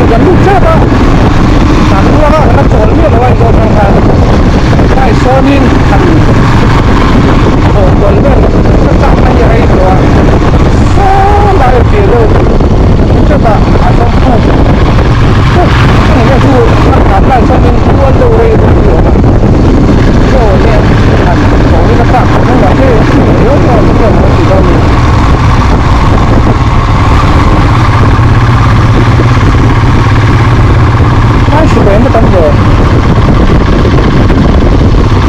Kan lut tep a, kan ruang a kan la chawl miah lo a Aizawl atang khan hei sawnin han thawh kual vel ka chak na hi a rei tawh a, saw lai a pian deuh chutah a sawn puk puk eng nge chu a khan lai sawnin kual deuh rei deuh hi a awm a, chaw te han thawh hi ka chak tawh hnungah hei a chhung riau riau a ni ang tih dawn a ni. Ai sipai an va tam ve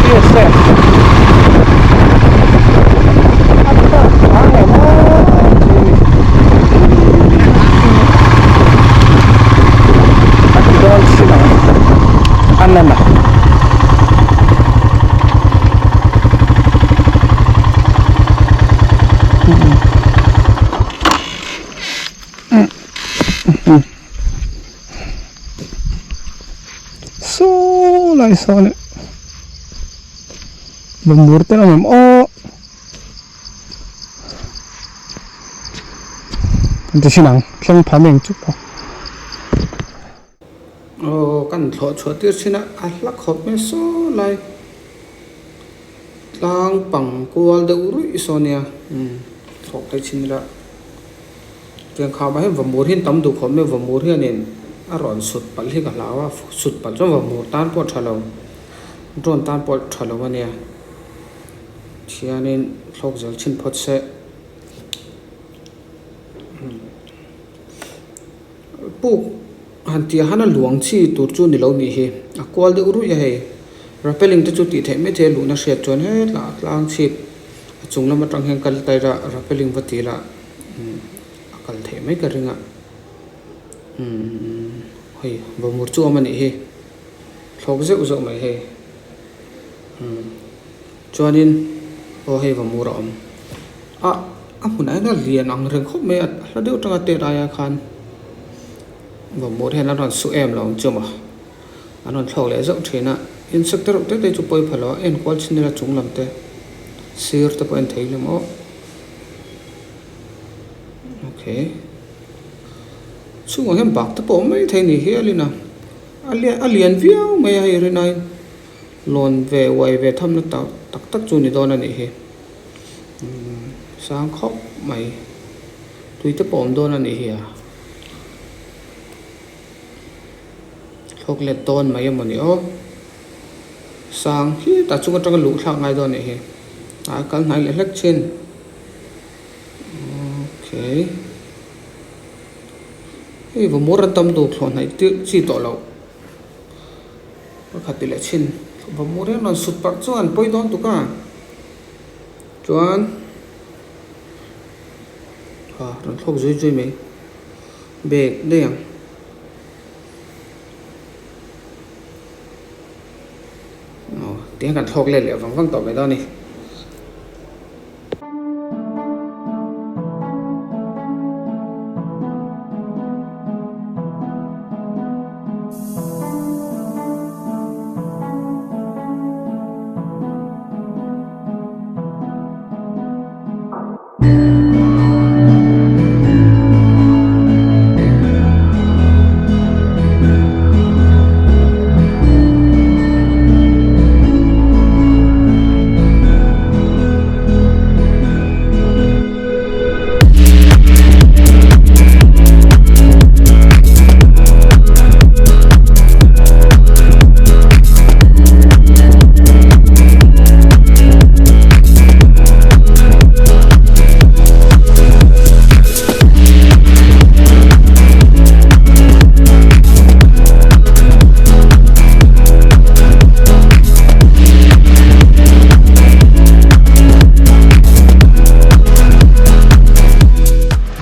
BSF a tawk ang em aw tih a ni a ti dawn chin ang a nana. Saw lai sawn eh lungmur te an awm aw an ti thin ang thleng pha mai ang chu pawh. Aw kan thlawh chhuah tir thin a a hla khawp mai saw lai tlang pang kual deuh ruih saw nia thlawh phei chhin ila. Tiang kham ah hian vamur hi an tam duh khawp mai a, vamur hianin a rawn sut palh hi ka hlau a, sut palh chuan vamur tan pawh a tha lo, drone tan pawh a tha lo a nia, thianin thlawk zel chhin phawt se puk han tih ah hian a luang chi tur chu ni lo nih hi, a kual deuh ruih a hei, rappelling te chu tih theih mai thei a luhna hriat chuan hetah tlang chhip a chung lam atang hian kal ta ila rappelling va ti ila. A kal theih mai ka ring a hei vamur chu awm a nih hi thlawk zeuh zeuh mai hei chuanin aw hei vamur a awm a a hmunah hian a lian ang reng khawp mai a hla deuh atanga tet aia khan vamur hian an rawn su em lo ang chu maw an rawn thlawk leh zauh thin a insect te reuh te te chu pawi pha lo a enkual chin ila chung lam te sir te pawh en thei hlawm aw. Okay chhungah hian bak te pawh a awm mai thei ni hialin a a lian viau mai a hei rinaiin lawn ve uai ve thamna tak tak tak chu ni dawn a nih hi sang khawp mai tui te pawh a awm dawn a nih hi a thlawk let dawn mai emaw ni aw. Sang hi tah chung atanga luh thlak ngai dawn a nih hi a kal hnai leh hlek thin okay hei vamur an tam duh thlawh hnaih tirh chi tawh loh pakhat ti leh chhin vamur hian rawn sut parh chuan pawi dawn tuk a chuan ha rawn thlawk zui zui mai bag daih ang. Aw tihian kan thlawk let leh vang vang tawh mai dawn a ni.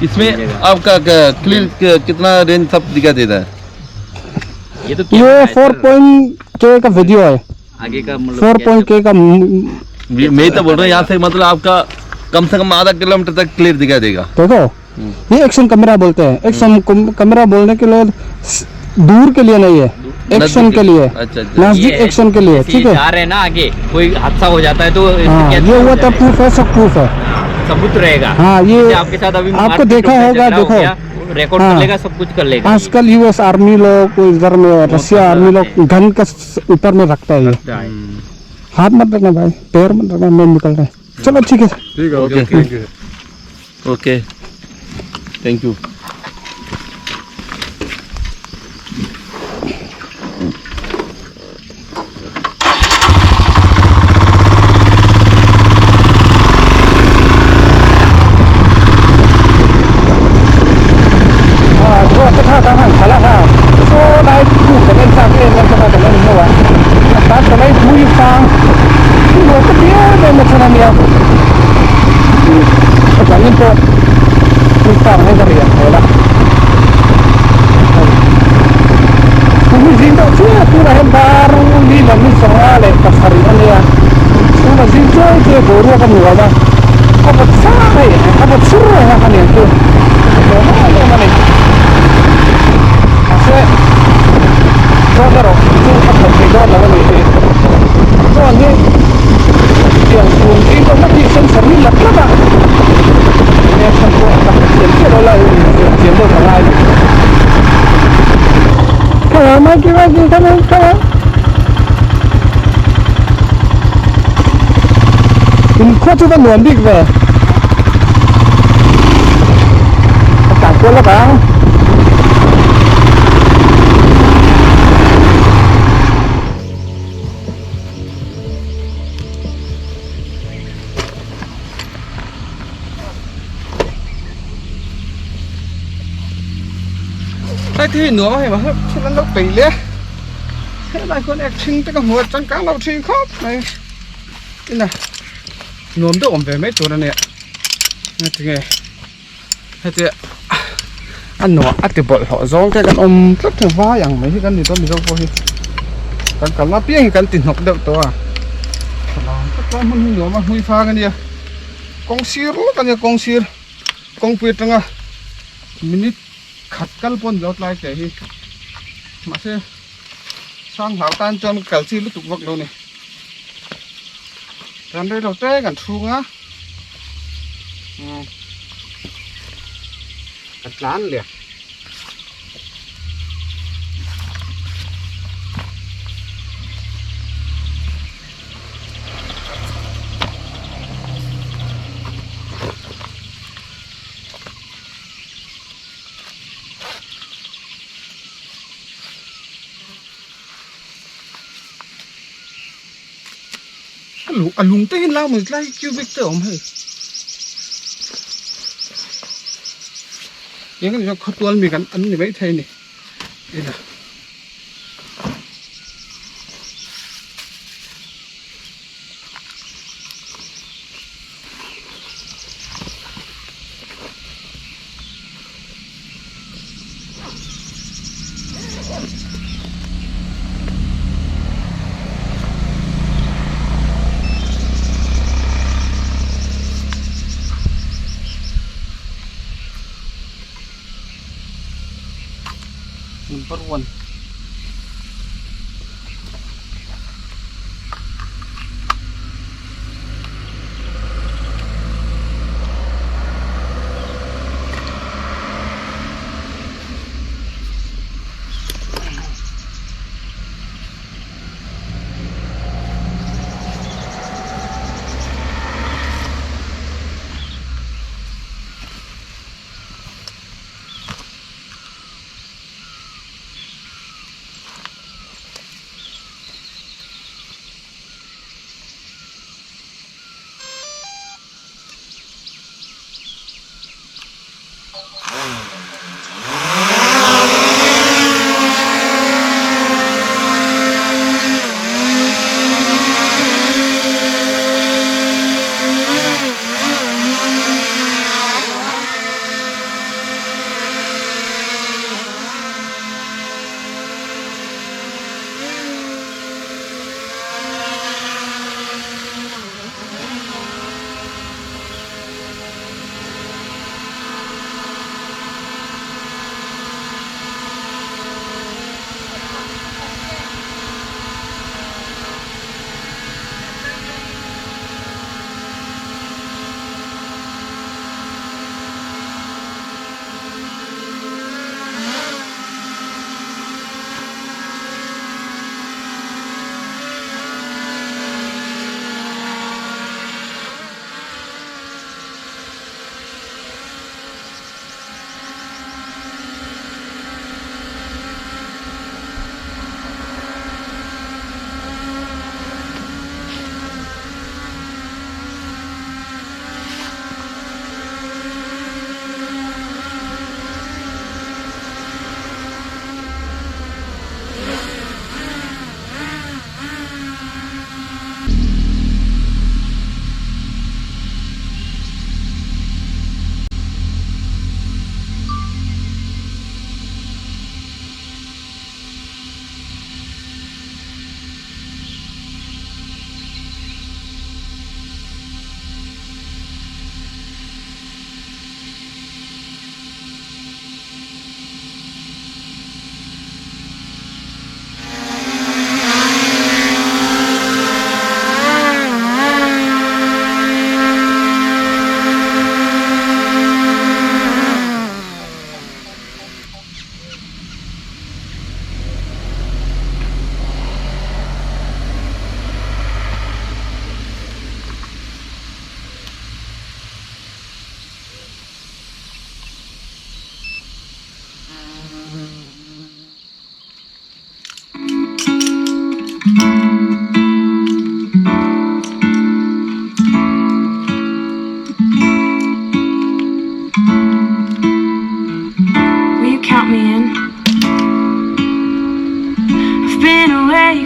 इसमें आपका क्लियर कितना रेंज सब दिखा देता है? ये तो ये 4 के का वीडियो है। आगे का मतलब 4 के का। मैं तो बोल रहा हूँ यहाँ से मतलब आपका कम से कम आधा किलोमीटर तक क्लियर दिखा देगा। देखो ये एक्शन कैमरा बोलते हैं। एक्शन कैमरा बोलने के लिए दूर के लिए नहीं है, एक्शन के लिए। अच्छा अच्छा, नजदीक एक्शन के लिए, ठीक है। जा रहे हैं ना आगे, कोई हादसा हो जाता है तो हाँ, ये हुआ तो प्रूफ है, सब प्रूफ है, सबूत रहेगा। हाँ, ये आपके साथ अभी आपको देखा होगा, देखो Record कर लेगा, सब कुछ कर लेगा। आजकल यूएस आर्मी लोग इधर में रशिया आर्मी लोग गन का ऊपर में रखता है ये। हाथ मत रखना भाई, पैर मत रखना, मैं निकल रहा है। चलो ठीक है। ठीक है, okay, thank you. Okay, thank you. Boruak a nuam a, a vawt sa hei, a vawt sur reng a aniang chu nuam em em a ni. Mahse chuan erawh chu a thawk thei dawn lo a ni hi. Chuan hi tiang chhung zing pawh hla tih sensor hi lap lap a, enge chhan pawh ka hrethiam chiah lo la inziak chian deuh ka ngai a ni. Come on, Mikey, Mikey, come on, come on. In khua chu va nuam bik ve. A tlan kual lawk ang. Hei te hi nuam a hei mahse thil an lo peih leh a helai khuan ek thing te ka hmu a changkang lo thin khawp mai ina nuam deuh awm ve mai tur a nia ngatinge heti a nuah a ti bawlhhlawh zawng te kan awm tlat thei vai ang mai hi kan ni dawn mizo pawh hi kan kalna apiang hi kan ti hnawk deuh tawh a tlai hmun hi nuam a hmui fang a nia kawng sir lawk a nia kawng sir kawngpui atanga minute khat kal pawh a ni lo tlai teh hi mahse sang hlau tan chuan kal chi lutuk vak lo a ni ran rei lo te kan chhung a ka tlan leh. A lung te hian lau mai tlai cubic te a awm hei eng emaw khawtual mi kan an ni maithei a ni ila. Number one.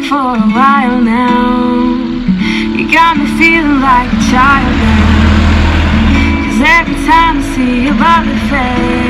for a while now. You got me feeling like a child now. 'Cause every time I see your lovely face.